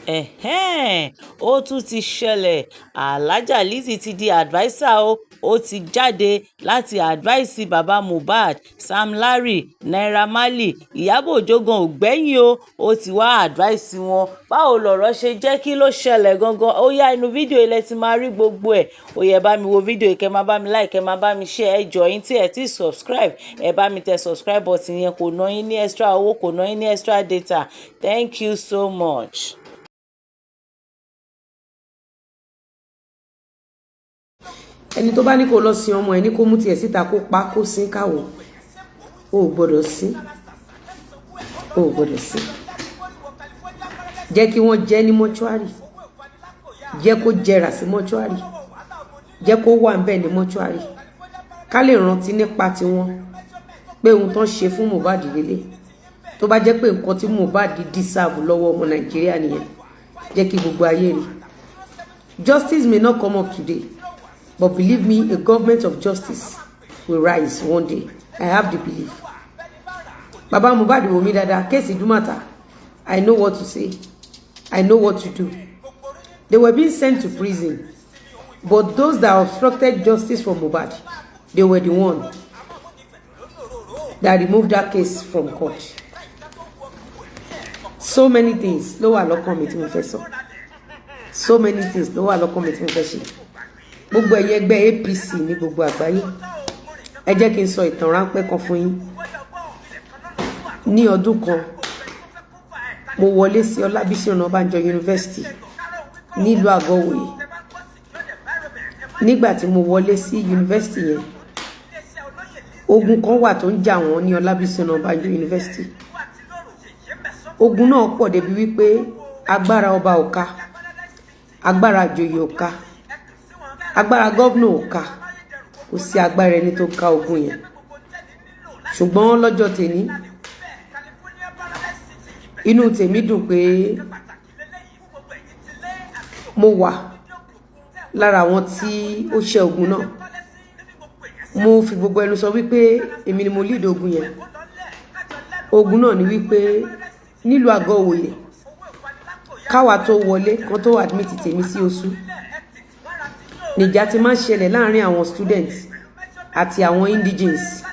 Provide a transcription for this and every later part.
Ẹ̀hẹ́n, ó tún ti ṣẹlẹ̀. Alhaja Lizzy ti di adviser o. Ó ti jáde láti advice baba Mohbad, Sam Larry, Naira Marley, Ìyábọ̀ Òjó gan ò gbẹ́yìn o. Ó ti wá advice wọn. Báwo lọ̀rọ̀ ṣe jẹ́? Kí ló ṣẹlẹ̀ gangan? Ó yá, inú fídíò yìí lẹ ti máa rí gbogbo ẹ̀. Ó yẹ bá mi wo fídíò yìí, kẹ́ máa bá mi like, kẹ́ máa bá mi share. Ẹ jọ̀ọ́, yín tí ẹ ti subscribe, ẹ bá mi tẹ subscribe button yẹn, kò ná yín ní extra owó, kò ná yín ní extra data. Thank you so much. Ẹni tó bá ní kó lọ sin ọmọ ẹ ní kó mú tiẹ̀ síta, kó pa, kó sin káwọ. O ò gbọ́dọ̀ sin, o ò gbọ́dọ̀ sin. Jẹ́ kí wọ́n jẹ́ ní mọ́ṣúárì, jẹ́ kó jẹrà sí mọ́ṣúárì, jẹ́ kó wà ń bẹ̀ ní mọ́ṣúárì, ká lè rántí nípa tiwọn pé ohun tó ń ṣe fún Mohbad lélẹ̀. Tó bá jẹ́ pé nǹkan tí Mohbad deserve lọ́wọ́ ọmọ Nàìjíríà nìyẹn, jẹ́ kí gbogbo ayé rí. Justice may not come up today, but believe me, a government of justice will rise one day. I have the belief. Baba Mohbad, wò mí dáadáa. Case Idumota, I know what to say, I know what to do. They were being sent to prison, but those that obstructed justice for Mohbad, they were the one that removed that case from court. So many things ló wà lọ́kàn mi tí mo fẹ́ sọ. So many things ló wà lọ́kàn mi tí mo fẹ́ ṣe. Gbogbo ẹ̀yin ẹgbẹ́ APC ní gbogbo àgbáyé, ẹ jẹ́ kí n sọ ìtàn ráńpẹ́ kan fún yín. Ní ọdún kan, mo wọlé sí Ọlábísí Ọ̀nàbànjọ University nílùú Àgọ́wòye. Nígbà tí mo wọlé sí yunifásitì yẹn, ogun kan wà tó ń jà wọ́n ní Ọlábísí Ọ̀nàbànjọ University. Ogun náà pọ̀ débi wípé agbára ọba ò ká, agbára àjòyè ò ká, agbára governor ò ká, kò sí agbára ẹni tó ká ogun yẹn. Ṣùgbọ́n lọ́jọ́ tèmi, inú tèmi dùn pé mo wà lára àwọn tí ó ṣẹ́ ogun náà. Mo fi gbogbo ẹnu sọ wípé èmi ni mo lead ogun yẹn. Ogun náà ni wípé nílùú Àgọ́ Òwòye, káwa tó wọlé kan tó admit tèmi sí oṣù, níjà ti máa ń ṣẹlẹ̀ láàrin àwọn students àti àwọn indigenes.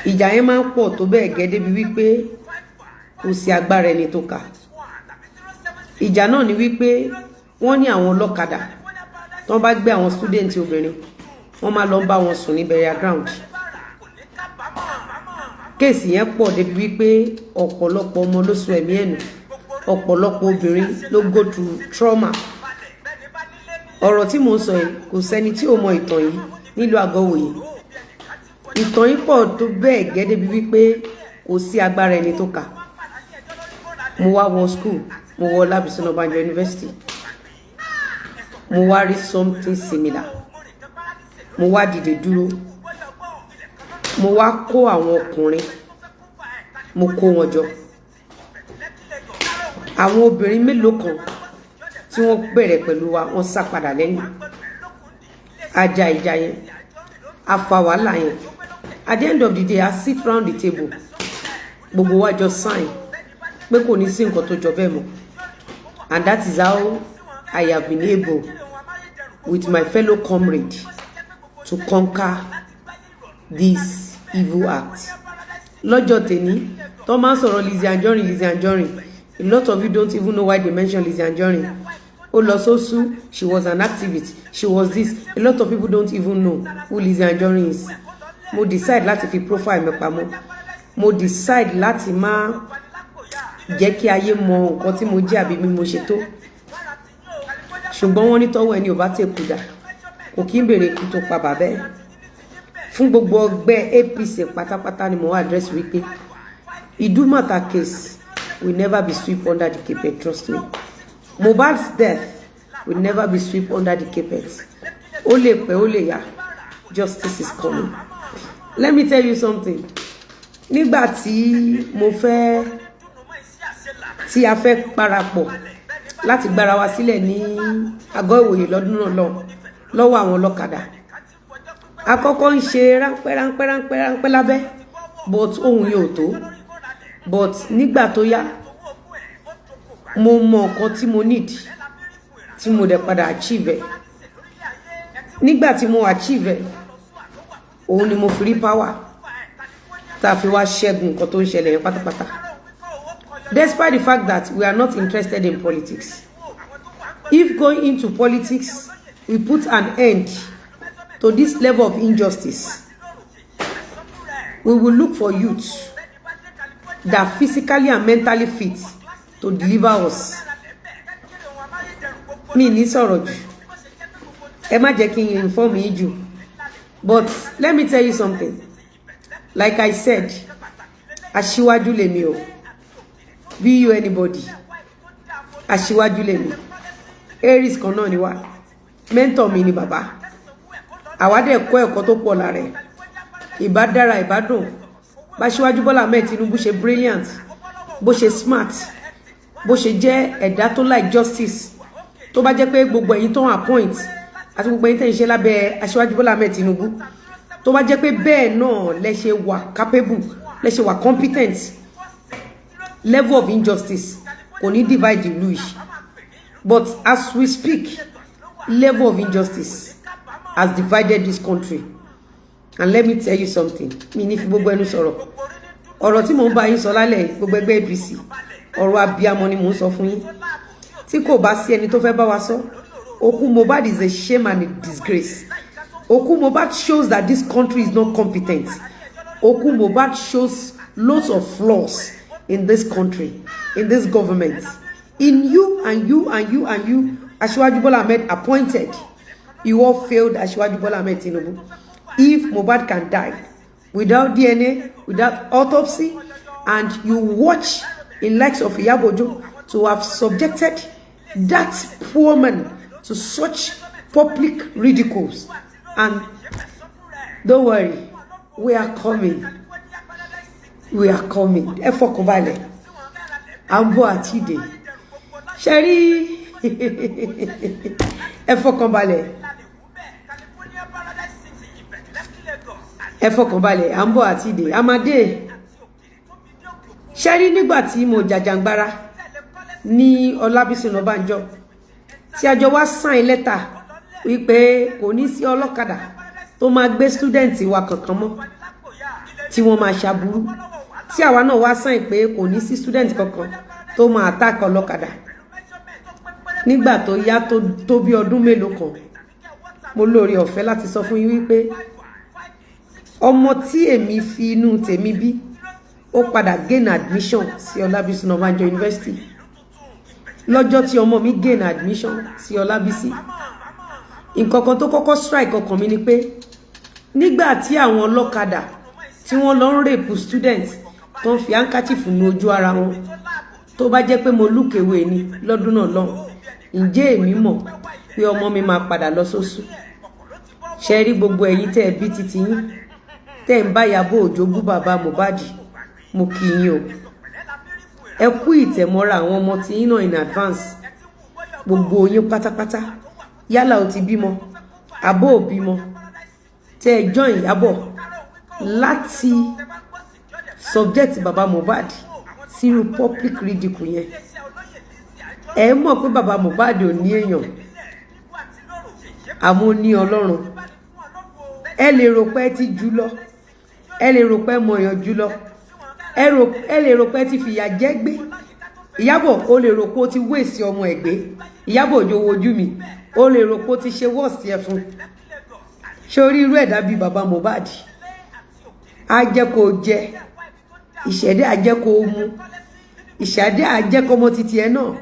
Ìjà yẹn máa ń pọ̀ tó bẹ́ẹ̀ gẹ́ débi wípé kò sí agbára ẹni tó kà. Ìjà náà ni wípé wọ́n ní àwọn ọlọ́kadà tó bá gbé àwọn student obìnrin, wọ́n máa lọ bá wọn sùn ní burial ground. Case yẹn pọ̀ débi wípé ọ̀pọ̀lọpọ̀ ọmọ ló sọ ẹ̀mí ẹ̀ nù, ọ̀pọ̀lọpọ̀ obìnrin ló go through trauma. Ọ̀rọ̀ tí mò ń sọ yìí, kò sẹ́ni tí ò mọ ìtàn yìí nílùú Àgọ́wòye. Ìtàn yìí pọ̀ tó bẹ́ẹ̀ gẹ́ débi wípé kò sí agbára ẹni tó kà. Mo wá wọ school, mo wọ Ọlábísí Ọ̀nàbànjọ University, mo wá rí something similar. Mo wá dìde dúró, mo wá kó àwọn ọkùnrin, mo kó wọn jọ. Àwọn obìnrin mélòó kan tí wọ́n bẹ̀rẹ̀ pẹ̀lú wa, wọ́n sá padà lẹ́yìn. Ajá ìjà yẹn, a fa wàhálà yẹn. At the end of the day, I sit round the table, gbogbo wa jọ sign pé kò ní sí nǹkan tó jọ bẹ́ẹ̀ mọ́. And that is how I have been able, with my fellow comrade, to conquer this evil act. Lọ́jọ́ tèmi tó máa ń sọ̀rọ̀ Lizzy Anjorin, Lizzy Anjorin, a lot of you don't even know why they mention Lizzy Anjorin. Ó lọ sósú, she was an activist, she was this. A lot of people don't even know who Lizzy Anjorin is. Mo decide láti fi profile mi pamọ́. Mo decide láti má jẹ́ kí ayé mọ nǹkan tí mo jẹ́ àbí bí mo ṣe tó. Ṣùgbọ́n wọ́n ní tọ́wọ́ ẹni ò bá tẹ̀ kú dà, kò kí ń béèrè ikú tó pa bàbá ẹ̀. Fún gbogbo ọgbẹ́ APC pátápátá ni mo wá address wípé Idumota case will never be swept under the carpet. Trust me, Mohbad's death will never be swept under the carpet. Ó lè pẹ́, ó lè yá, justice is coming. Let me tell you something. Nígbà tí mo fẹ́, tí a fẹ́ parapọ̀ láti gbára wa sílẹ̀ ní àgọ́ ìwòye lọ́dún náà lọ lọ́wọ́ àwọn ọlọ́kadà, àkọ́kọ́ ń ṣe ráńpẹ́ ráńpẹ́ ráńpẹ́ ráńpẹ́ lábẹ́, but ohun yóò tó. But nígbà tó yá, Mo mọ nǹkan tí mo need, tí mo dẹ̀ padà achieve ẹ̀. Nígbà tí mo achieve ẹ̀, òun ni mo fi rí power tá a fi wá ṣẹ́gun nǹkan tó ń ṣẹlẹ̀ yẹn pátápátá. Despite the fact that we are not interested in politics, if going into politics we put an end to this level of injustice, we will look for youth that physically and mentally fit to deliver us. Mi ní sọ̀rọ̀ jù, ẹ má jẹ́ kí n inform yín jù, but let me tell you something. Like I said, aṣíwájú lèmi o. Be you anybody, aṣíwájú lèmi. Aries kan náà ni wá. Mentor mi ni bàbá. Àwa dẹ̀ kọ́ ẹ̀kọ́ tó pọ̀ lára ẹ̀. Ìbá dára, ìbá dùn báṣíwájú Bọ́lá Ahmed Tinubu ṣe brilliant, bó ṣe smart, bó ṣe jẹ́ ẹ̀dá tó like justice, tó bá jẹ́ pé gbogbo ẹ̀yin tó ń appoint àti gbogbo ẹ̀yin tẹ́ ń ṣe lábẹ́ aṣíwájú Bọ́lá Ahmed Tinubu, tó bá jẹ́ pé bẹ́ẹ̀ náà lẹ ṣe wà capable, lẹ ṣe wà competent, level of injustice kò ní divide ìlú yìí. But as we speak, level of injustice has divided this country. And let me tell you something, mi ní fi gbogbo ẹnu sọ̀rọ̀. Ọ̀rọ̀ tí mò ń bá yín sọ lálẹ́, gbogbo ẹgbẹ́ APC, ọ̀rọ̀ abiyamọ ni mò ń sọ fún yín. Tí kò bá sí ẹni tó fẹ́ bá wa sọ, òkú Mohbad is a shame and a disgrace. Òkú Mohbad shows that this country is not competent. Òkú Mohbad shows loads of flaws in this country, in this government, in you and you and you and you Asiwaju Bola Ahmed appointed. You all failed Asiwaju Bola Ahmed Tinubu. If Mohbad can die without DNA, without autopsy, and you watch in likes of Iyabo Ojo to have subjected that poor man to such public ridicules, and don't worry, we are coming, we are coming. Ẹ fọkàn balẹ̀, à ń bọ̀ àti ìdè ṣe rí. Ẹ fọkàn balẹ̀, ẹ fọkàn balẹ̀, à ń bọ̀ àti ìdè amadé ṣe rí. Nígbà tí mo jàjàngbara ní Ọlábísí Ọ̀nàbànjọ, tí a jọ wá sign lẹ́tà wípé kò ní sí ọlọ́kadà tó máa gbé student wa kankan mọ́ tí wọ́n máa ṣàbúrú, tí àwa náà wá sign pé kò ní sí student kankan tó máa attack ọlọ́kadà. Nígbà tó yá, tó bí ọdún mélòó kan, mo lóore ọ̀fẹ́ láti sọ fún yín wípé ọmọ tí èmi fi inú tèmi bí, ó padà gain admission sí Ọlábísí Ọ̀nàbànjọ University. Lọ́jọ́ tí ọmọ mi gain admission sí Ọlábísí, nǹkan kan tó kọ́kọ́ strike ọkàn mi ni pé nígbà tí àwọn ọlọ́kadà tí wọ́n lọ ń rape student, tó ń fi handkerchief nu ojú ara wọn, tó bá jẹ́ pé mo look away ni lọ́dún náà lọ́hùn, ǹjẹ́ èmi mọ̀ pé ọmọ mi máa padà lọ sóṣù? Ṣe rí gbogbo ẹ̀yin tẹ́ ẹ bí titi yín, tẹ́ ẹ ń bá Ìyábọ̀ Òjó bú bàbá Mohbad, mo kí yín o. Ẹ kú ìtẹ̀mọ́ra àwọn ọmọ tí yín náà in advance. Gbogbo yín pátápátá, yálà o ti bímọ àbó ò bímọ, tẹ́ ẹ join Ìyábọ̀ láti subject bàbá Mohbad sírú public ridicule yẹn, ẹ mọ̀ pé bàbá Mohbad ò ní èèyàn, àmọ́ ó ní Ọlọ́run. Ẹ lè rò pé ẹ ti jù lọ, ẹ lè rò pé mọ̀yàn jù lọ, ẹ lè rò pé ẹ ti fìyà jẹ gbé. Ìyábọ̀, o lè rò pé o ti wéèsì ọmọ ẹ̀ gbé. Ìyábọ̀ Òjó, wojú mi, o lè rò pé o ti ṣe wọ́ọ̀sì ẹ̀ fún. Ṣé orí irú ẹ̀dá bíi bàbá Mohbad á jẹ́ kó o jẹ ìṣẹ̀dá, á jẹ́ kó o mu ìṣẹ̀dá, á jẹ́ kó ọmọ títí ẹ náà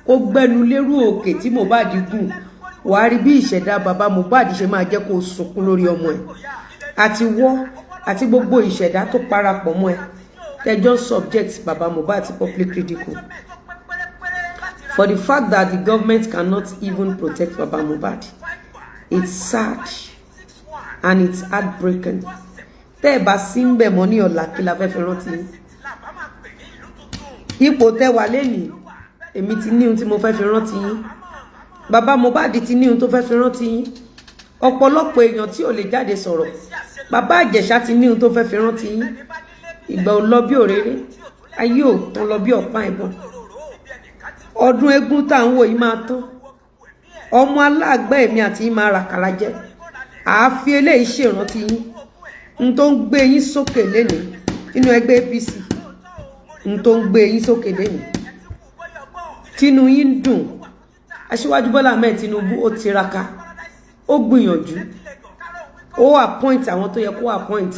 kó gbẹ́nu lérú òkè tí Mohbad gùn? Wàá rí bí ìṣẹ̀dá bàbá Mohbad ṣe máa jẹ́ kó o sunkún lórí ọmọ ẹ̀, àti wọ́ àti gbogbo ìṣẹ̀dá tó parapọ̀ mọ́ ẹ tẹjọ́ subject bàbá Mohbad to public ridicule. For the fact that the government cannot even protect bàbá Mohbad, it's sad and it's heartbreaking. Tẹ́ ẹ bá sí ń bẹ̀ mọ́ ní ọ̀la, kí la fẹ́ fi rántí yín? Ipò tẹ́ wà lẹ́nìí, èmi ti ní ohun tí mo fẹ́ fi rántí yín. Bàbá Mohbad ti ní ohun tó fẹ́ fi rántí yín. Ọ̀pọ̀lọpọ̀ èèyàn tí ò lè jáde sọ̀rọ̀, bàbá Ìjẹ̀ṣà ti ní ohun tó fẹ́ fi rántí yín. Ìgbà ò lọ bí òréré, ayé ò tán lọ bí ọ̀pá ìbọn. Ọdún eégún tá à ń wò yìí máa tán. Ọmọ aláàgbá èmi àti yín máa ràkàrà jẹ. Àáfi eléyìí ṣèrántí yín n tó ń gbé yín sókè lénìí nínú ẹgbẹ́ APC, n tó ń gbé yín sókè lénìí, tínú yín ń dùn. Aṣíwájú Bọ́lá Ahmed Tinubu, ó tiraka, ó gbìyànjú, ó appoint àwọn tó yẹ kó appoint,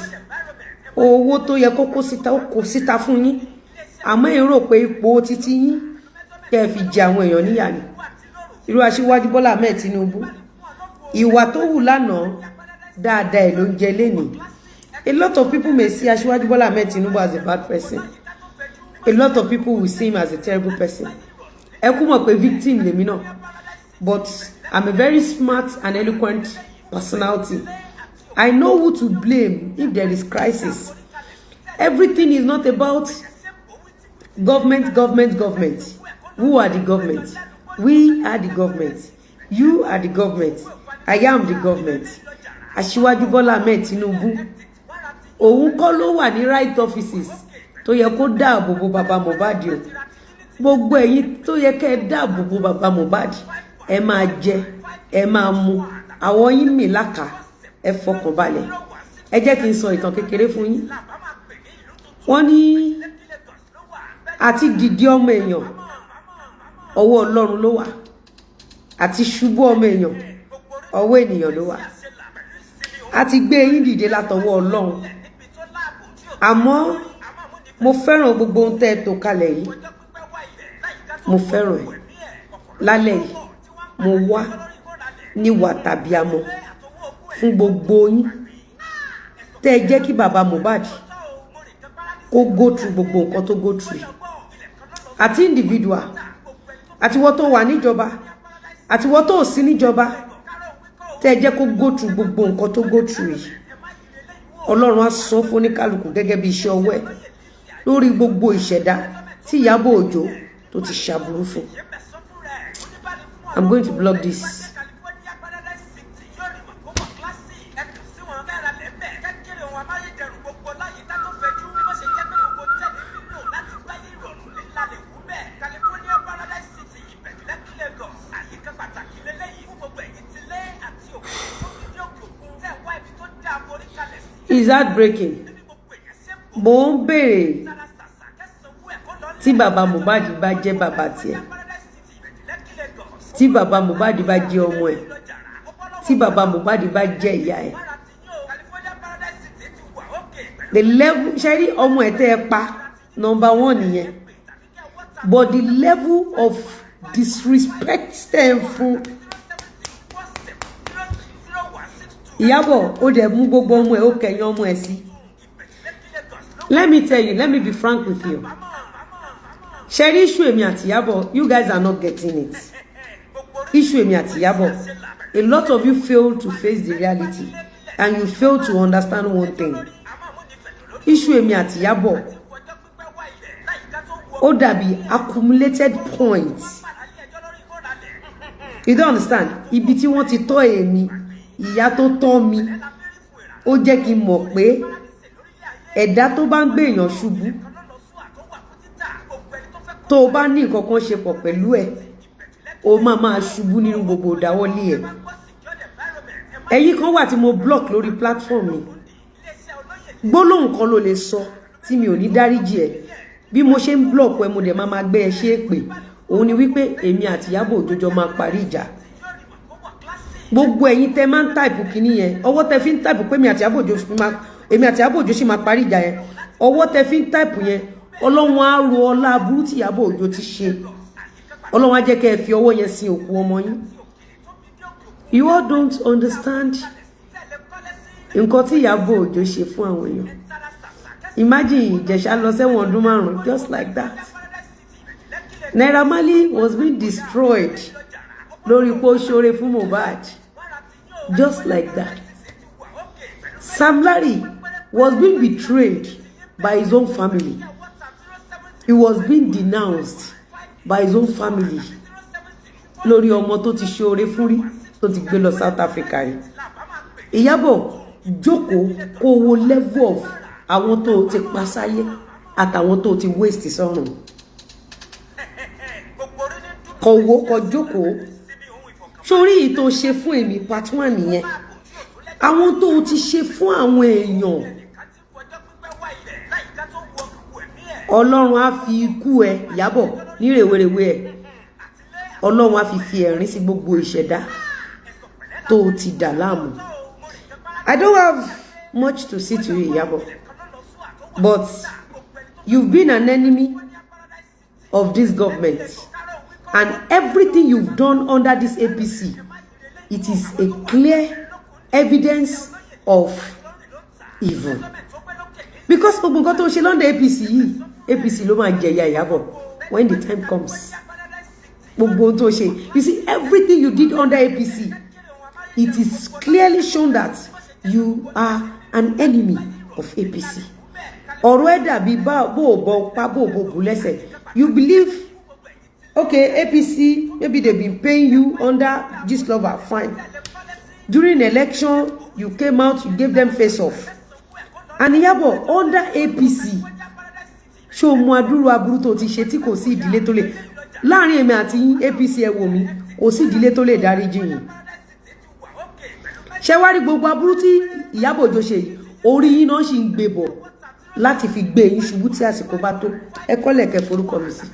owó tó yẹ kó kó síta, ó kó síta fún yín. Àmọ́ ẹ rò pé ipò títí yín kẹ́ ẹ fi jẹ àwọn èèyàn níyà ni. Irú Aṣíwájú Bọ́lá Ahmed Tinubu, ìwà tó wù lánàá, dáadáa ẹ̀ ló ń jẹ lénìí. A lot of people may see Aṣíwájú Bọ́lá Ahmed Tinubu as a bad person. A lot of people will see him as a terrible person. Ẹ kú mọ̀ pé victim lèmi náà, but I'm a very smart and eloquent personality. I know who to blame if there is crisis. Everything is not about government, government, government. Who are the government? We are the government. You are the government. I am the government. Aṣíwájú Bọ́lá Ahmed Tinubu, òun kọ́ ló wà ní right offices tó yẹ kó dáàbò bo bàbá Mohbad o. Gbogbo ẹ̀yin tó yẹ kẹ́ ẹ dáàbò bo bàbá Mohbad, ẹ máa jẹ, ẹ máa mu, àwọn yín mì láka. Ẹ fọkàn balẹ̀. Ẹ jẹ́ kí n sọ ìtàn kékeré fún yín. Wọ́n ní àti dìde ọmọ èèyàn, ọwọ́ Ọlọ́run ló wà; àti ṣubú ọmọ èèyàn, ọwọ́ ènìyàn ló wà. A ti gbé yín dìde látọwọ́ Ọlọ́run. Àmọ́ mo fẹ́ràn gbogbo ohun tẹ́ ẹ tò kalẹ̀ yìí, mo fẹ́ràn ẹ̀. Lálẹ́ yìí, mo wá níwà tàbí amọ̀ fún gbogbo yín tẹ́ ẹ jẹ́ kí bàbá Mohbad kó go through gbogbo nǹkan tó go through yìí. Àti individual, àti wọ́n tó wà níjọba, àti wọ́n tó sí níjọba, tẹ́ ẹ jẹ́ kó go through gbogbo nǹkan tó go through yìí, Ọlọ́run á san fún oníkálukú gẹ́gẹ́ bí iṣẹ́ ọwọ́ ẹ̀ lórí gbogbo ìṣẹ̀dá tí Ìyábọ̀ Òjó tó ti ṣàbùrú fún. I'm going to block this. Is heartbreaking. Mo ń béèrè, tí bàbá Mohbad bá jẹ́ bàbá tiẹ̀, tí bàbá Mohbad bá jẹ́ ọmọ ẹ̀, tí bàbá Mohbad bá jẹ́ ìyá ẹ̀, the level ṣe rí ọmọ ẹ̀ tẹ́ ẹ pa, number one nìyẹn. But the level of disrespect tẹ́ ẹ fún Ìyábọ̀, ó dẹ̀ mú gbogbo ọmọ ẹ̀, ó kẹ̀yìn ọmọ ẹ̀ sí. Let me tell you, let me be frank with you. Ṣe rí issue èmi àti Ìyábọ̀, you guys are not getting it. Issue èmi àti Ìyábọ̀, a lot of you fail to face the reality and you fail to understand one thing. Issue èmi àti Ìyábọ̀, ó dàbí accumulated points. You don't understand. Ibi tí wọ́n ti tọ́ èmi, ìyá tó tọ́ mi, ó jẹ́ kí n mọ̀ pé ẹ̀dá tó bá ń gbé èèyàn ṣubú, tó o bá ní nǹkan kan ṣe pọ̀ pẹ̀lú ẹ̀, o máa máa ṣubú nínú gbogbo ìdáwọ́lé ẹ̀. Ẹ̀yin kan wà tí mo block lórí platform mi. Gbólóhùn kan ló lè sọ tí mi ò ní dáríjì ẹ. Bí mo ṣe ń block ẹ, mo dẹ̀ máa máa gbé ẹ ṣe é pè. Òun ni wípé èmi àti Ìyábọ̀ Òjó jọ máa parí ìjà. Gbogbo ẹ̀yin tẹ́ máa ń type kínní yẹn, ọwọ́ tẹ́ fi ń type pé èmi àti Ìyábọ̀ Òjó sì máa parí ìjà yẹn, ọwọ́ tẹ́ fi ń type yẹn, Ọlọ́run á ro ọlá aburú tí Ìyábọ̀ Òjó ti ṣe, Ọlọ́run á jẹ́ kẹ́ ẹ fi ọwọ́ yẹn sin òkú ọmọ yín. You all don't understand nǹkan tí Ìyábọ̀ Òjó ṣe fún àwọn èèyàn. Imagine, Ìjẹ̀ṣà lọ sẹ́wọ̀n ọdún 5 just like that. Naira Marley was being destroyed lórí pé ó ṣoore fún Mohbad, just like that. Sam Larry was being betrayed by his own family. He was being denounced by his own family lórí ọmọ tó ti ṣoore fún rí, tó ti gbé lọ South Africa rí. Ìyábọ̀, jókòó kó wo level of àwọn tó ti pa sáyé àtàwọn tó ti waste sọ́run. Kọ wo, kọ jókòó sórí èyí tó ṣe fún èmi. Part one nìyẹn. Àwọn tó o ti ṣe fún àwọn èèyàn, Ọlọ́run á fi ikú ẹ, Ìyábọ̀, ní rèwerèwe ẹ, Ọlọ́run á fi ẹ̀rín sí gbogbo ìṣẹ̀dá tó o ti dà láàmú. I don't have much to say to you, Ìyábọ̀, but you've been an enemy of this government, and everything you've done under this APC, it is a clear evidence of evil, because gbogbo nǹkan tó ń ṣe lọ́ndà APC yìí, APC ló máa jẹ̀yà, Ìyábọ̀, when the time comes. Gbogbo ohun tó ṣe, you see, everything you did under APC, it is clearly shown that you are an enemy of APC. Ọ̀rọ̀ ẹ̀ dàbí bó o bọ pa, bó o bò bù lẹ́sẹ̀. You believe, okay, APC, maybe they been paying you under Gistlover, fine. During election, you came out, you gave them face off. And Ìyábọ̀, under APC, ṣé o mọ adúrú aburú tó ti ṣe tí kò sí ìdílé tó lè, láàrin èmi àti yín, APC, ẹ wò mí, kò sí ìdílé tó lè dáríjì yín? Ṣé wá rí gbogbo aburú tí Ìyábọ̀ Òjó ṣe yìí, orí yín náà sì ń gbé bọ̀ láti fi gbé yín ṣubú tí àsìkò bá tó. Ẹ kọ́lẹ̀ kẹ́ forúkọ mi sí.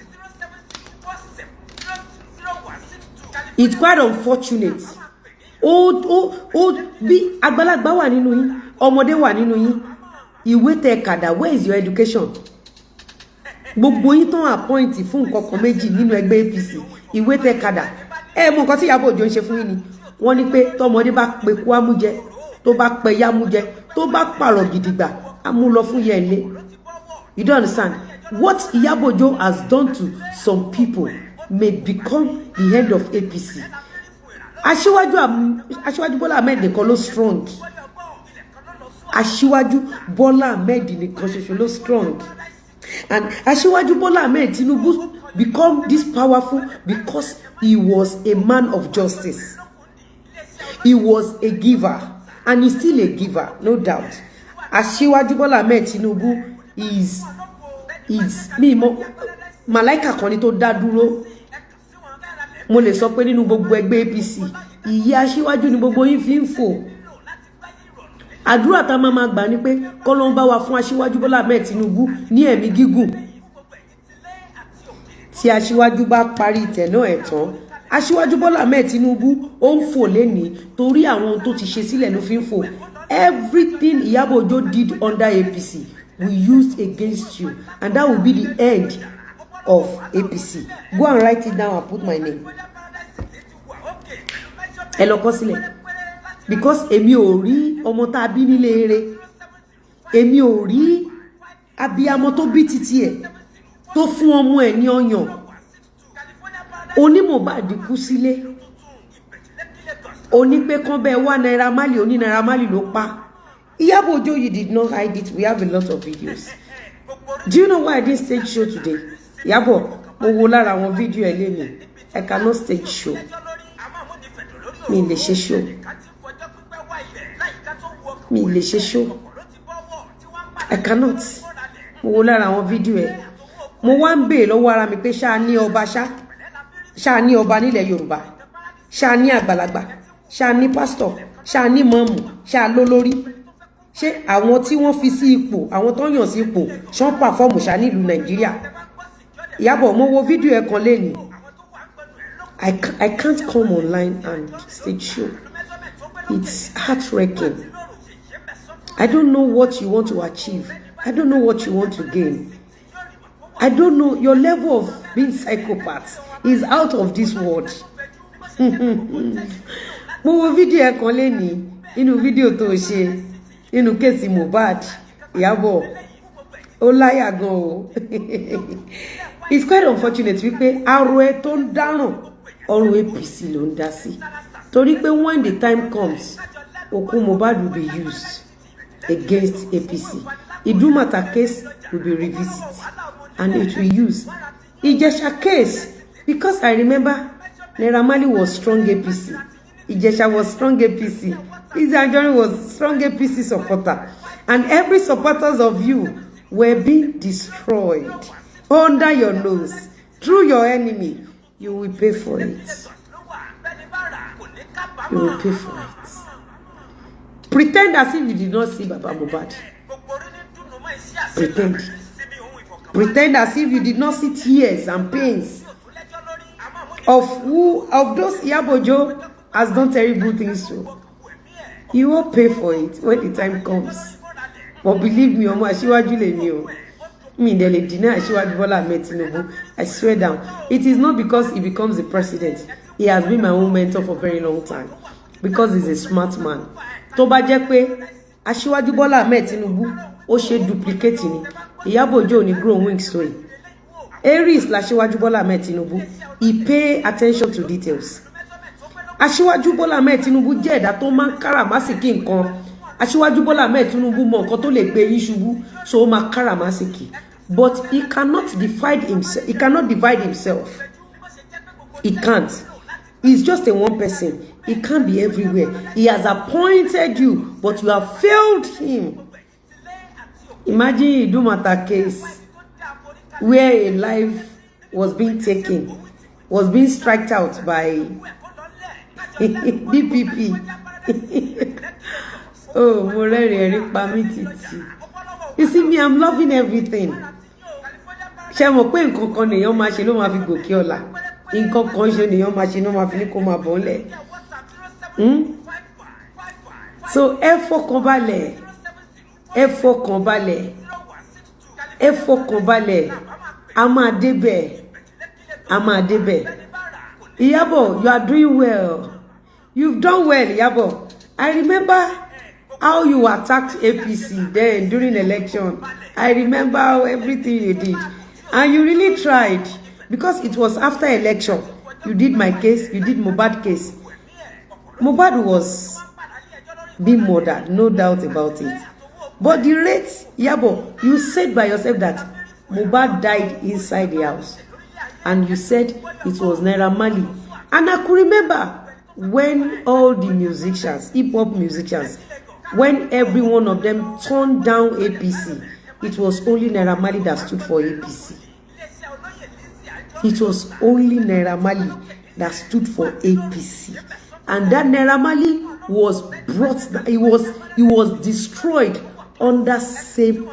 It's quite unfortunate. Ó bí àgbàlagbà wà nínú yín, ọmọdé wà nínú yín. Ìwé tẹ kàdà, where is your education? Gbogbo yín tán appoint fún nǹkan kan méjì nínú ẹgbẹ́ APC, ìwé tẹ kàdà, ẹ mọ nǹkan tí Ìyábọ̀ Òjó ń ṣe fún yín ni. Wọ́n ní pé tọmọdé bá pe kú ámújẹ, tó bá pe yámújẹ, tó bá pààrọ̀ gidigba, á mú lọ fún yẹn lé. You don't understand what Ìyábọ̀ Òjó has done to some people may become the end of APC. Aṣíwájú Bọ́lá Ahmed nìkan ló strong. Aṣíwájú Bọ́lá Ahmed nìkan ṣoṣo ló strong, and Aṣíwájú Bọ́lá Ahmed Tinubu become this powerful because he was a man of justice. He was a giver, and he's still a giver, no doubt. Aṣíwájú Bọ́lá Ahmed Tinubu is mi mọ màláìkà kan ni tó dá dúró. Mo lè sọ pé nínú gbogbo ẹgbẹ́ APC, ìyẹ́ aṣíwájú ni gbogbo yín fi ń fò. Àdúrà tá a máa máa gbà ní pé kọ́lọ́n bá wa fún Aṣíwájú Bọ́lá Ahmed Tinubu ní ẹ̀mí gígùn. Tí aṣíwájú bá parí ìtẹ̀ náà ẹ̀ tán, Aṣíwájú Bọ́lá Ahmed Tinubu, ó ń fò lénìí torí àwọn ohun tó ti ṣe sílẹ̀ ló fi ń fò. Everything Iyabo Ojo did under APC, we used against you, and that will be the end of APC. Go and write it down and put my name. Ẹ lọ kọ sílẹ̀, because èmi ò rí ọmọ tá a bí nílé eré, èmi ò rí abiyamọ tó bí títí ẹ̀ tó fún ọmọ ẹ̀ ní ọyàn. Oní Mohbad kú sílé, oní pé kán bẹ́ẹ̀ wá Naira Marley, oní Naira Marley ló pa. Iyabo Ojo, you did not hide it. We have a lot of videos. Do you know why I didn't stage show today, Iyabo? Mo wo lára àwọn fídíò ẹ lénìí. I cannot stage show. Mi lè ṣe show, mi lè ṣe show. I cannot. Mo wo lára àwọn fídíò ẹ, mo wá ń béèrè lọ́wọ́ ara mi pé ṣáà ní ọba, ṣá ṣáà ní ọba nílẹ̀ Yorùbá, ṣáà ní àgbàlagbà, ṣáà ní pásítọ̀, ṣáà ní mọ́ọ̀mù, ṣáà lólórí? Ṣé àwọn tí wọ́n fi sí ipò, àwọn tó ń yàn sí ipò, ṣán perform ṣá nílùú Nàìjíríà? Ìyábọ̀, mo wo fídíò ẹ̀ kan lénìí. I can't come online and stage show. It's heartbreaking. I don't know what you want to achieve. I don't know what you want to gain. I don't know. Your level of being psychopath is out of this world. Mo wo fídíò ẹ̀ kan lénìí, nínú fídíò tó ṣe nínú case Mohbad. Ìyábọ̀, ó láyà gan o. It's quite unfortunate wípé aró ẹ tó ń dáràn, ọrùn APC ló ń dá sí, torí pé when the time comes, òkú Mohbad will be used against APC. Idumota case will be revisited and it will use Ijesha case, because I remember Naira Marley was strong APC, Ijesha was strong APC, Lizzy Anjorin was strong APC supporter, and every supporters of you were being destroyed under your nose through your enemy. You will pay for it. You will pay for it. Pretend as if you did not see Baba Mohbad. Pretend. Pretend as if you did not see tears and pains of who of those Iyabo Ojo has done terrible things to. You will pay for it when the time comes. But believe me, ọmọ Aṣíwájú lèmi o. Mi dẹ̀ lè deny Aṣíwájú Bọ́lá Ahmed Tinubu. I swear down. It is not because he becomes the president. He has been my own mentor for a very long time. Because he's a smart man. Tó bá jẹ́ pé Aṣíwájú Bọ́lá Ahmed Tinubu ó ṣe duplicate ni, Ìyábọ̀ Òjó ò ní grow wings so yìí. Aries l'Aṣíwájú Bọ́lá Ahmed Tinubu. He pay attention to details. Aṣíwájú Bọ́lá Ahmed Tinubu jẹ́ ẹ̀dá tó máa ń káràmásìkí nǹkan. Aṣíwájú Bọ́lá Ahmed Tinubu mọ nǹkan tó lè gbé yín ṣubú, so ó máa káràmásìkí. But he cannot divide himself. He cannot divide himself. He can't. He's just a one person. He can't be everywhere. He has appointed you, but you have failed him. Imagine Idumota case where a life was being taken, was being striked out by DPP. Oh, mo rẹ́rìn, ẹ̀rín pa mí títì. You see me, I'm loving everything. Ṣé mọ̀ pé nǹkan kan nìyẹn máa ṣe ló máa fi gòkè ọ̀la? Nǹkan kan ṣe nìyẹn máa ṣe ló máa fi ní kó máa bọ̀ ńlẹ̀. So ẹ fọkàn balẹ̀, ẹ fọkàn balẹ̀, ẹ fọkàn balẹ̀, a máa débẹ̀, a máa débẹ̀. Ìyábọ̀, you are doing well. You've done well, Ìyábọ̀. I remember how you attacked APC then during election. I remember everything you did. And you really tried, because it was after election. You did my case, you did Mohbad case. Mohbad was being murdered, no doubt about it. But the rate, Iyabo, you said by yourself that Mohbad died inside the house. And you said it was Naira Marley. And I could remember when all the musicians, hip-hop musicians, when every one of them turned down APC, it was only Naira Marley that stood for APC. It was only Naira Marley that stood for APC. And that Naira Marley was brought, he was destroyed under same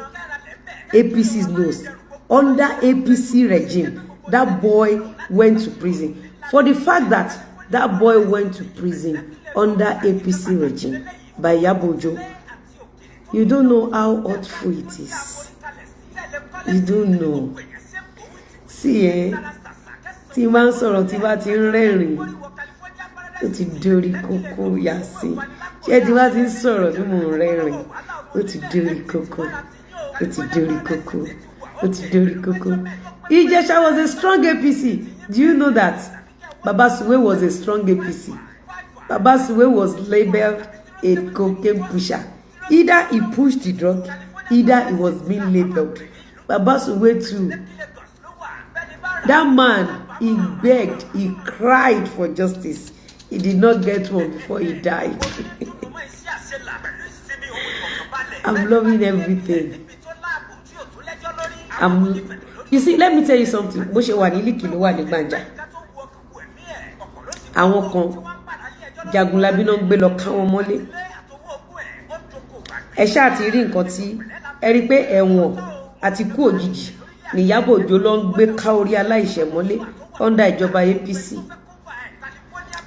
APC's nose, under APC regime. That boy went to prison. For the fact that that boy went to prison under APC regime by Iyabo Ojo, you don't know how hurtful it is. You don't know. See, eh? Tí n bá ń sọ̀rọ̀, tí bá ti ń rẹ́rìn-ín, ó ti dórí kókó yá sí. Ṣé tí bá ti ń sọ̀rọ̀ tí mò ń rẹ́rìn-ín, ó ti dórí kókó, ó ti dórí kókó, ó ti dórí kókó. Ìjẹ̀ṣà was a strong APC. Do you know that? Baba Suwe was a strong APC. Baba Suwe was labeled a cocaine pusher. Either he pushed the drug, either he was being labeled. Baba Suwe too. That man, he begged, he cried for justice. He did not get one before he died. I'm loving everything. You see, let me tell you something. Bó ṣe wà ní Líkì ló wà ní Gbàǹjà. Àwọn kan Jagunlabi náà ń gbé lọ ká wọn mọ́lé. Ẹ ṣáà ti rí nǹkan tí ẹ rí pé ẹ̀wọ̀n àti kú òjijì ní Ìyábọ̀ Òjó ló ń gbé ká orí aláìṣẹ̀ mọ́lé under ìjọba APC.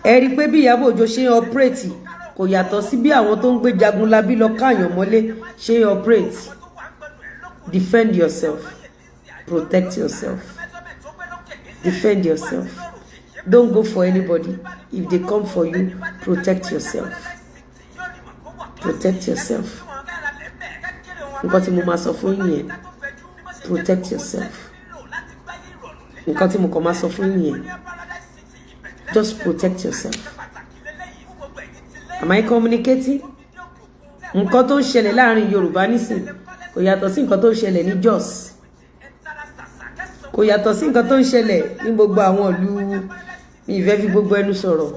Ẹ rí pé bí Ìyábọ̀ Òjó ṣe ń operate kò yàtọ̀ sí bí àwọn tó ń gbé Jagunlabi lọ káàyàn mọ́lé ṣe ń operate. Defend yourself, protect yourself, defend yourself. Don't go for anybody. If they come for you, protect yourself, protect yourself. Nǹkan tí mo máa sọ fún yín yẹn, protect yourself. Nǹkan tí mo kàn máa sọ fún yín yẹn, just protect yourself. Am I communicating? Nǹkan tó ń ṣẹlẹ̀ láàrin Yorùbá nísìn kò yàtọ̀ sí nǹkan tó ń ṣẹlẹ̀ ní Jos, kò yàtọ̀ sí nǹkan tó ń ṣẹlẹ̀ ní gbogbo àwọn ìlú. Mi ì fẹ́ fi gbogbo ẹnu sọ̀rọ̀.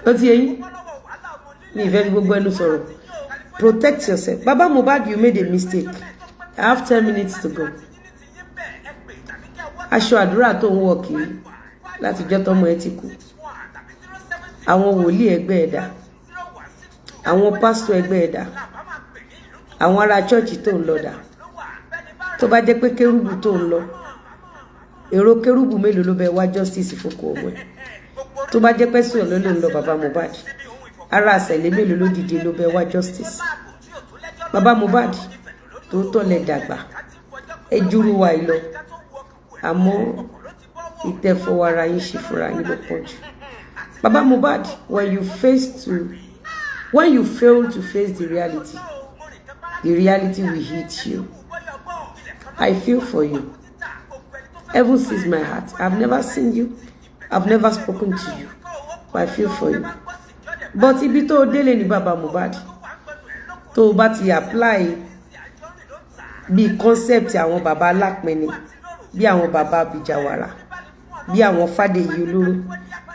Ó ti yé yín, mi ì fẹ́ fi gbogbo ẹnu sọ̀rọ̀. Protect yourself. Baba Mohbad, you made a mistake. I have 10 minutes to go. Aṣọ àdúrà tó ń wọ̀ kiri látijọ́ tọ́mọ ẹ ti kú, àwọn wòlíì ẹgbẹ́ ẹ̀dá, àwọn pásítọ̀ ẹgbẹ́ ẹ̀dá, àwọn ará church tó ń lọ dà? Tó bá jẹ́ pé kérúbù tó ń lọ, èrò kérúbù mélòó ló bẹ wá justice fókù ọmọ ẹ? Tó bá jẹ́ pé sọ̀rọ̀ ló ń lọ, bàbá Mohbad, ará àṣẹlẹ̀ mélòó ló dìde ló bẹ wá justice? Bàbá Mohbad, tòótọ́ lẹ dàgbà, ẹ júrú wa yìí lọ, àmọ́ ìtẹ̀fọwọ́ ara yín ṣe fúnra yín ló pọ̀ jù. Bàbá Mohbad, when you fail to face the reality, the reality will hit you. I feel for you. Heaven sees my heart. I've never seen you, I've never spoken to you, but I feel for you. But ibi tó o délé ní, bàbá Mohbad, tó o bá ti apply bí concept àwọn bàbá alápinni, bí àwọn bàbá abìjàwàrà, bí àwọn fàdèyí olóró,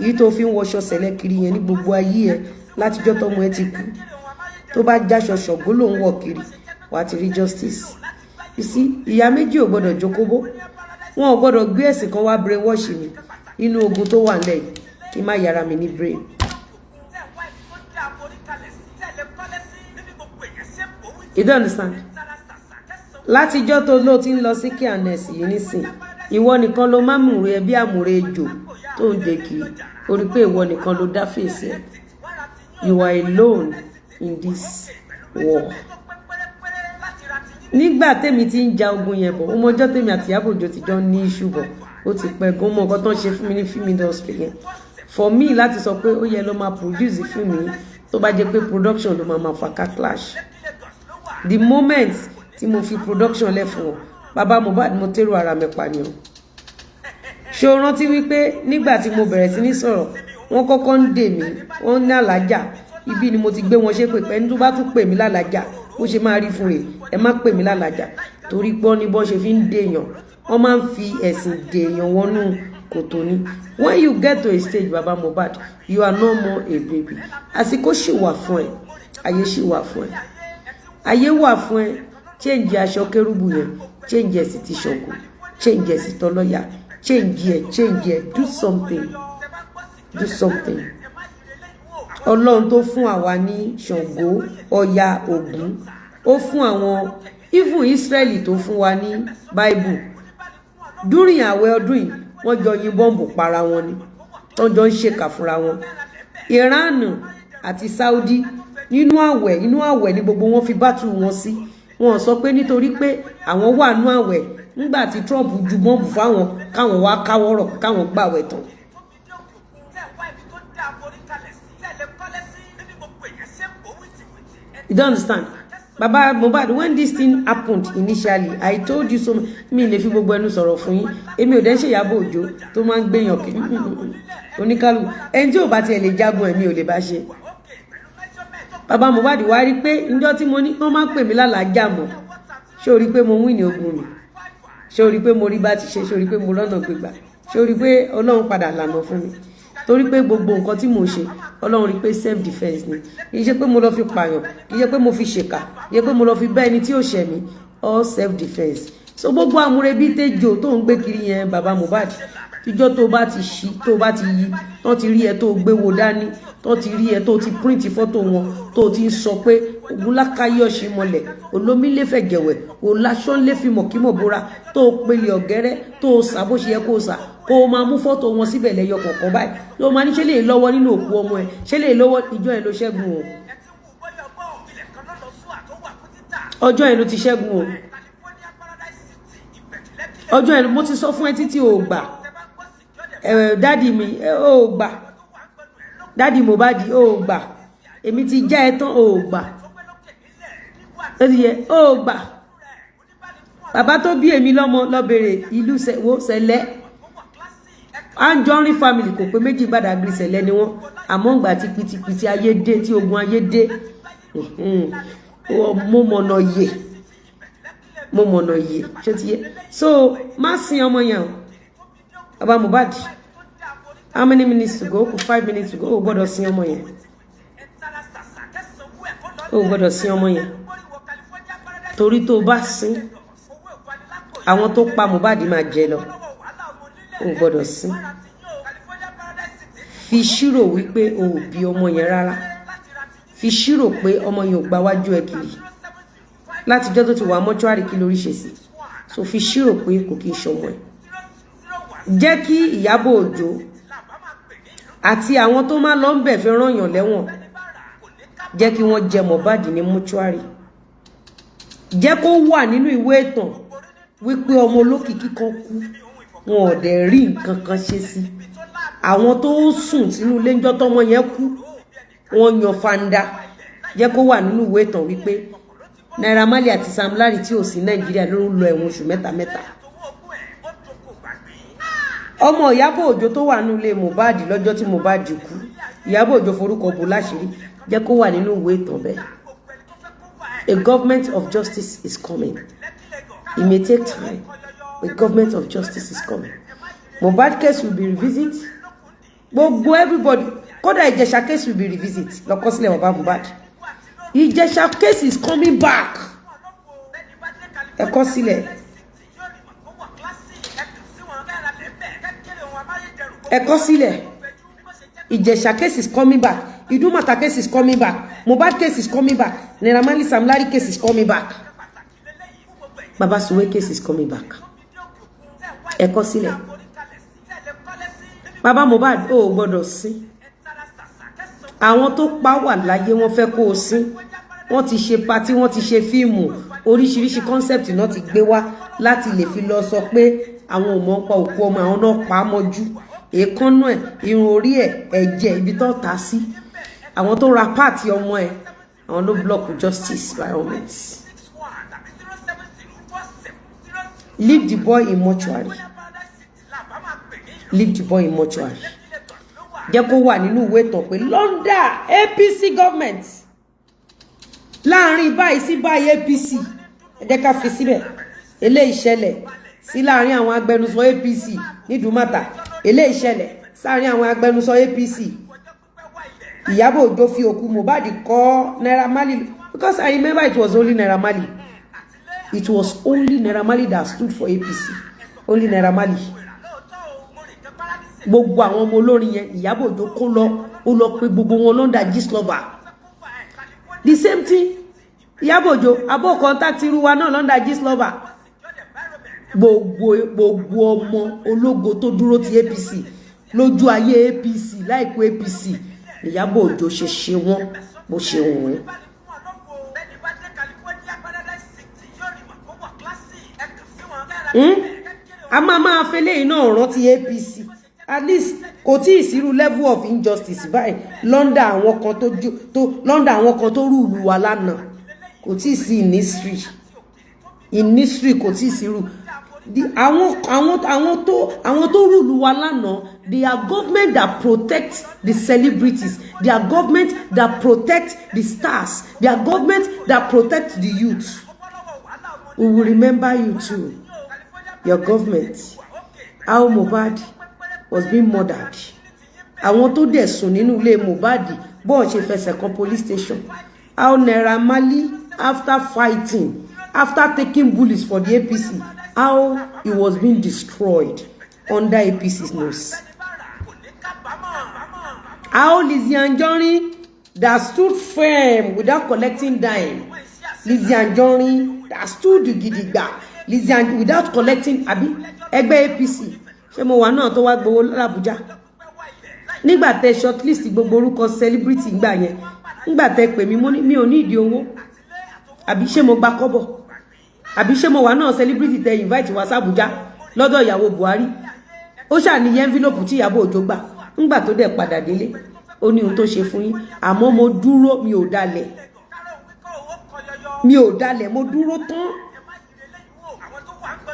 èyí tó fi ń wọṣọ sẹ̀lẹ̀ kiri yẹn ní gbogbo ayé ẹ látijọ́ tọ́mọ ẹ ti kú, tó bá jáṣọ Ṣàngó ló ń wọ̀ kiri, wàá ti rí justice. You see, ìyá méjì ò gbọdọ̀ jókòbó, wọn ò gbọdọ̀ gbé ẹ̀sìn kan wá brainwash mi nínú ogun tó wà nílẹ̀ yìí, kí n má yára mi ní brain. You don't understand? Látijọ́ tó ló ti ń lọ sí kíánẹ́sì yìí nísìn, ìwọ nìkan ló má múre ẹbí àmúre ejò tó ń dé kiri. O rí pé ìwọ nìkan ló dá fèsì ẹ. You are alone in this war. Nígbà tèmi ti ń ja ogun yẹn bọ̀, ó mọjọ́ tèmi àti Ìyábọ̀ Òjó ti jọ ní issue bọ̀, ó ti pẹ́ gan. Mọ́ nǹkan tó ń ṣe fún mi ní film industry yẹn, for me láti sọ pé ó yẹ ló máa produce fíìmù yìí, tó bá jẹ́ pé production ló máa fà ká clash. The moment tí mo fi production lẹ̀ fún wọn, bàbá Mohbad, mo tẹ́rù ara mi pa ni o. Ṣé o rántí wípé nígbà tí mo bẹ̀rẹ̀ sí ní sọ̀rọ̀, wọ́n kọ́kọ́ ń dè mí, wọ́n ní àlájà? Ibi ni mo ti gbé wọn ṣépè pé ẹni tó bá tún pè mí lálàjà, bó ṣe máa rí fún rè. Ẹ má pè mí lálàjà, torí pọ́n ní bọ́n ṣe fi ń dèèyàn, wọ́n máa ń fi ẹ̀sìn dèèyàn wọnú kòtò ni. When you get to a stage, baba Mohbad, you are no more a baby. Àsìkò ṣì wà fún ẹ, ayé ṣì wà fún ẹ, ayé wà fún ẹ. Change aṣọ kérúbù yẹn, change ẹ̀ sí ti Ṣàngó, change ẹ̀ sí tọlọ́yà, change ẹ̀, change ẹ̀, do something, do something. Ọlọ́run tó fún àwa ní Ṣàngó, Ọya, Ògún, ó fún àwọn even Israeli tó fún wa ní Bible. During àwẹ̀ ọdún yìí, wọ́n jọ yin bọ́ǹbù para wọn ni, wọ́n jọ ń ṣèkà fúnra wọn. Iran àti Saudi, nínú àwẹ̀, nínú àwẹ̀ ní gbogbo wọn fi battle wọn sí. Wọn sọ pé nítorí pé àwọn wà nínú àwẹ̀, nígbà tí Trump ju bọ́ǹbù fáwọn, káwọn wá káwọ́rọ̀, káwọn gbàwẹ̀ tán. You don't understand? Baba Mohbad, when this thing happened initially, I told you so. Mi lè fi gbogbo ẹnu sọ̀rọ̀ fún yín. Èmi ò dẹ́ ń ṣe Ìyábọ̀ Òjó tó máa ń gbéyàn kí oníkálukú. Ẹni tí ò bá tiẹ̀ lè jagun, ẹ̀mí ò lè bá ṣe. Baba Mohbad, wá rí pé njọ́ tí mo ní wọ́n máa ń pè mí lálàájà mọ́, ṣé o rí pé mo win ní ogun mi? Ṣé o rí pé mo rí bá ti ṣe? Ṣé o rí pé mo lọ́nà gbégbà? Ṣé o rí pé Ọlọ́run padà lànà fún mi? Torí pé gbogbo nǹkan tí mò ń ṣe, Ọlọ́run rí pé self defence ni. Kì í ṣe pé mo lọ fi pààyàn, kì í ṣe pé mo fi ṣèkà, kì í ṣe pé mo lọ fi bá ẹni tí ò ṣẹ̀ mí. All self defence. So gbogbo àmúrebí tẹjọ tó ń gbé kiri yẹn, baba Mohbad, ìjọ tó bá ti ṣí, tó bá ti yí, tó ti rí ẹ tó gbé wo dání, tó ti rí ẹ tó ti print fọ́tò wọn, tó ti ń sọ pé ogunlákàyè ọ̀sìn mọlẹ̀ olómìnlẹ́fẹ̀jẹ̀wẹ̀ òláṣọ́nlẹ́fìmọ̀kímọ̀ bóra, tó pele ọ̀gẹ́rẹ́, tó sà bó ṣe yẹ kó sà, kó o máa mú fọ́tò wọn síbẹ̀ lẹ́yọ kọ̀ọ̀kan báyìí, tó máa ní ṣé lè lọ́wọ́ nínú òkú ọmọ ẹ, ṣé lè lọ́wọ́. Ìjọ ẹ ló ṣẹ́gun o. Ọjọ́ ẹ ló ti ṣẹ́gun o. Ọjọ́ ẹ mo ti sọ fún ẹ títí o gbà. Ẹ daddy mi, ò gbà. Daddy Mohbad, ò gbà. Èmi ti já ẹ tán, ò gbà. Ó ti yẹ, ò gbà. Bàbá tó bí èmi lọ́mọ lọ bèrè ìlú wo sẹlẹ. Anjorin family kò pé méjì, Badagry sẹlẹ ni wọn. Àmọ́ ǹgbà tí pitipiti ayé dé, tí ogun ayé dé, mo mọ̀nà yè, mo mọ̀nà yè. Ṣé ti yé? So má sin ọmọ yẹn o, bàbá Mohbad. How many minutes to go? Kù 5 minutes to go. O gbọ́dọ̀ sin ọmọ yẹn, o gbọ́dọ̀ sin ọmọ yẹn, torí tó o bá sin, àwọn tó pa Mohbad máa jẹ lọ. O gbọ́dọ̀ sín. Fi ṣírò wípé o ò bí ọmọ yẹn rárá. Fi ṣírò pé ọmọ yẹn ò gba wájú ẹ kiri látijọ́ tó ti wà mọ́ṣúárì. Kí lórí ṣe sí? So fi ṣírò pé kò kí ń ṣọmọ ẹ. Jẹ́ kí Ìyábọ̀ Òjó àti àwọn tó máa lọ ń bẹ̀ fi rán yàn lẹ́wọ̀n, jẹ́ kí wọ́n jẹ Mohbad ní mọ́ṣúárì. Jẹ́ kó wà nínú ìwé ìtàn wípé ọmọ olókìkí kan kú, wọn ò dẹ̀ rí nǹkan kan ṣe sí. Àwọn tó sùn sínú ilé ńjọ́ tọ́mọ yẹn kú, wọ́n yan fanda. Jẹ́ kó wà nínú ìwé ìtàn wípé Naira Marley àti Sam Larry tí ò sí Nàìjíríà ló ń lọ ẹ̀wọ̀n oṣù mẹ́ta mẹ́ta. Ọmọ Ìyábọ̀ Òjó tó wà nínú ilé Mohbad lọ́jọ́ tí Mohbad kú, Ìyábọ̀ Òjó forúkọ bò láṣìírí. Jẹ́ kó wà nínú ìwé ìtàn bẹ́ẹ̀. A government of justice is coming. It may take time. A government of justice is coming. Mohbad case will be revisit. Gbogbo everybody, kódà Ìjẹ̀ṣà case will be revisit. Lọ́kọ́ sílẹ̀, bàbá Mohbad. Ìjẹ̀ṣà case is coming back. Ẹ kọ sílẹ̀, ẹ kọ sílẹ̀. Ìjẹ̀ṣà case is coming back. Idumota case is coming back. Mohbad case is coming back. Naira Marley, Sam Larry case is coming back. Baba Suwe case is coming back. Ẹ kọ sílẹ̀. Baba Mohbad, ó gbọ́dọ̀ sí. Àwọn tó pa wà láyé, wọ́n fẹ́ kó o sí. Wọ́n ti ṣe party, wọ́n ti ṣe fíìmù oríṣiríṣi, concept náà ti gbé wá láti lè fi lọ sọ pé àwọn ò mọ̀ pa òkú ọmọ àwọn náà pa á mọ́jú. Èékánná ẹ̀, irun orí ẹ̀, ẹ̀jẹ̀, ibi tó ta sí, àwọn tó ra part ọmọ ẹ̀, àwọn ló block justice. By all means, leave the boy in mortuary. Leave the boy in mortuary. Jẹ́ kó wà nínú ìwé ìtàn pé London APC government, láàrin báyìí sí báyìí, APC, ẹ jẹ́ ká fi síbẹ̀. Eléyìí ṣẹlẹ̀ sí láàrin àwọn agbẹnusọ APC nídùúmọ̀tà. Eléyìí ṣẹlẹ̀ sáàrin àwọn agbẹnusọ APC. Ìyábọ̀ Òjó fi òkú Mohbad kọ́ Naira Marley, because I remember it was only Naira Marley. It was only Naira Marley that stood for APC, only Naira Marley. Gbogbo àwọn ọmọ olórin yẹn, Ìyábọ̀ Òjó kó lọ, ó lọ pé gbogbo wọn lọ́ndà Gistlover. The same thing, Ìyábọ̀ Òjó abọ́ contact irú wa náà lọ́ndà Gistlover. Gbogbo ọmọ ológo tó dúró ti APC lójú ayé APC, láìkú APC, Ìyábọ̀ Òjó ṣe ṣe wọ́n bó ṣe wù wọ́n. A máa fẹ́ lẹ́yìn náà rántí APC. At least kò tí ì sírú level of injustice báyìí lọ́ndà àwọn kan tó lọ́ndà àwọn kan tó rule wa lánàá. Kò tí ì sí in history. In history, kò tí ì sírú àwọn tó rule wa lánàá. They are government that protect the celebrities. They are government that protect the stars. They are government that protect the youth. We will remember you too, your government, how Mohbad was being murdered. Àwọn tó dẹ̀ sùn nínú ilé Mohbad, bọ́ọ̀ ṣe fẹsẹ̀ kan police station. How Naira Marley, after fighting, after taking bullets for the APC, how he was being destroyed under APC's nose. How Lizzy Anjorin that stood firm without collecting dime, Lizzy Anjorin that stood gidigba, Lizzy Anjorin without collecting, àbí ẹgbẹ́ APC, ṣé mo wà náà tó wá gbowó l'Àbújá nígbà tẹ shortlist gbogbo orúkọ celebrity ngbà yẹn, ngbà tẹ pè mí, mo ní mi ò ní ìdí owó, àbí ṣé mo gba kọ́bọ̀? Àbí ṣé mo wà náà celebrity tẹ invite wá sàbújá lọ́dọ̀ ìyàwó Buhari? Ó ṣàníyàn envelope tí Ìyábọ̀ Òjó gbà ńgbà tó dẹ̀ padà délé, ó ní ohun tó ṣe fún yín. Àmọ́ mo dúró, mi ò dalẹ̀, mi ò dalẹ̀, mo dúró tán.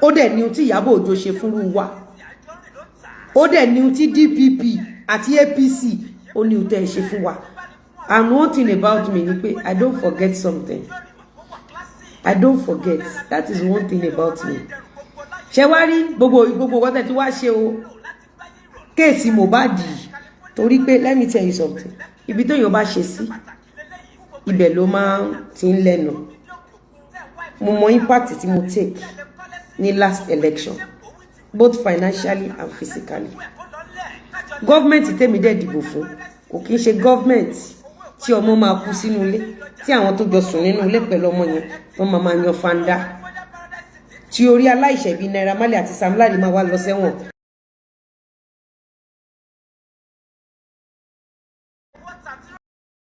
Ó dẹ̀ ní ohun tí Ìyábọ̀ Òjó ṣe fúnrú wa. Ó dẹ̀ ní ohun tí DPP àti APC, ó ní ohun tẹ́ ẹ ṣe fún wa. And one thing about me ni pé I don't forget something. I don't forget. That is one thing about me. Ṣé wá rí gbogbo nǹkan tẹ́ tí wá ṣe o, case Mohbad, torí pé let me tell you something, ibi téèyàn bá ṣe sí, ibẹ̀ ló máa ti ń lẹ́nu. Mo mọ impact tí mo take ní last election. both financially and physically. Government tèmi dẹ̀ dìbò fún kò kí ń ṣe government tí ọmọ máa kú sínú ilé, tí àwọn tó jọ sùn nínú ilé pẹ̀lú ọmọ yẹn wọ́n máa máa yan fanda, tí orí aláìṣẹ̀ bíi Naira Marley àti Sam Larry máa wá lọ sẹ́wọ̀n.